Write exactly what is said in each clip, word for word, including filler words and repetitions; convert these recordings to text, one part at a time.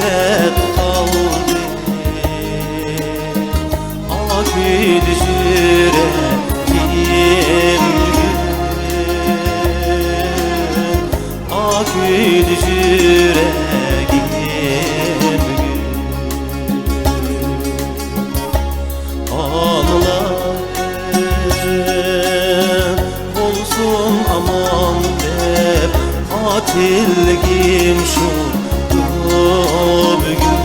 ھەسرەت قالدى، ئاكىدى يۈرەكىم بۈگۈن، ئاكىدى يۈرەكىم بۈگۈن. ئانىلار بولسۇن ئامان دەپ، ئاتىلىكىم شۇ بۈگۈن،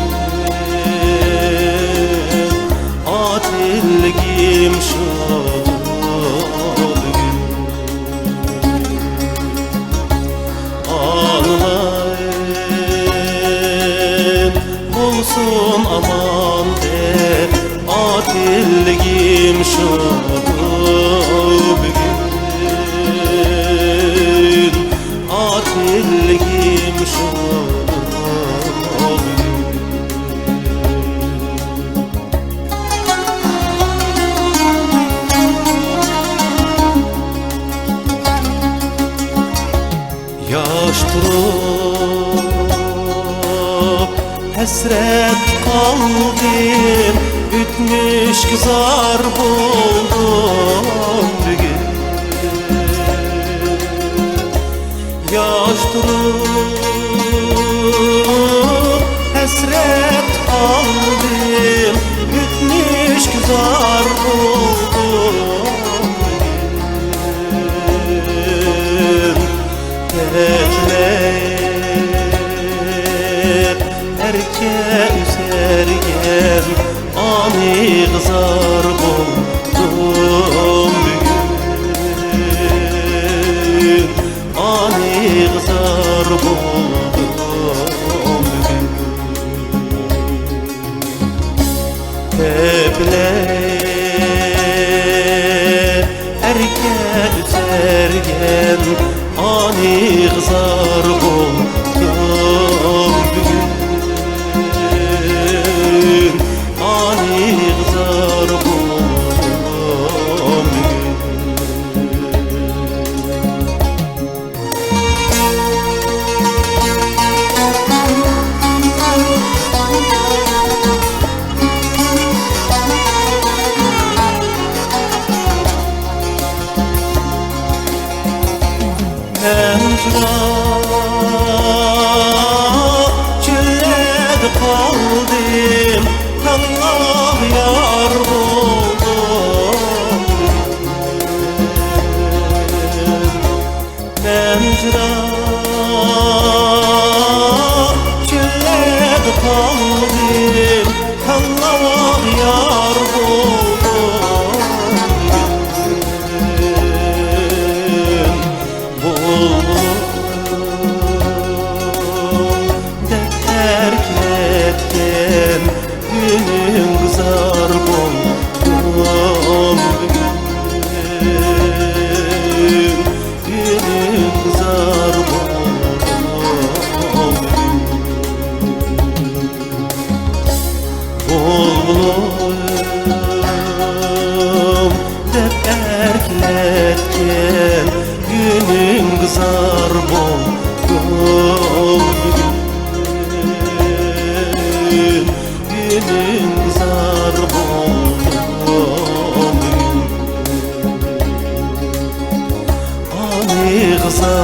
ئاتىلىكىم شۇ بۈگۈن. ئانىلار بولسۇن ئامان دەپ، ئاتىلىكىم شۇ بۈگۈن، ئاتىلىكىم شۇ بۈگۈن. ياش تۇرۇپ ھەسرەت قالدىم، ئۆتمۈشكە زار بولدۇم بۈگۈن. ياش تۇرۇپ ھەسرەت قالدىم، ئۆتمۈشكە زار بولدۇم. دەپلەپ ئەركە ئۈسەرگەن ئانىغا زار بولدۇم بۈگۈن. ئانىغا زار بولدۇم بۈگۈن. دەپلەپ ئەركە ئۈسەرگەن ئانىغا زار بولدۇم بۈگۈن. ئانىغا زار بولدۇم بۈگۈن. مەن جىراق چۆللەردە قالدىم، تاڭلارغا يار بولدۇم. مەن جىراق چۆللەردە قالدىم، تاڭلارغا يار بولدۇم. بۇلبۇل دەپ ئەركىلەتكەن گۈلۈڭگە زار بولدۇم بۈگۈن. گۈلۈڭگە زار بولدۇم بۈگۈن. بۇلبۇلۇم دەپ ئەركىلەتكەن گۈلۈڭگە زار بولدۇم بۈگۈن. گۈلۈڭگە زار بولدۇم بۈگۈن. ئانىغا زار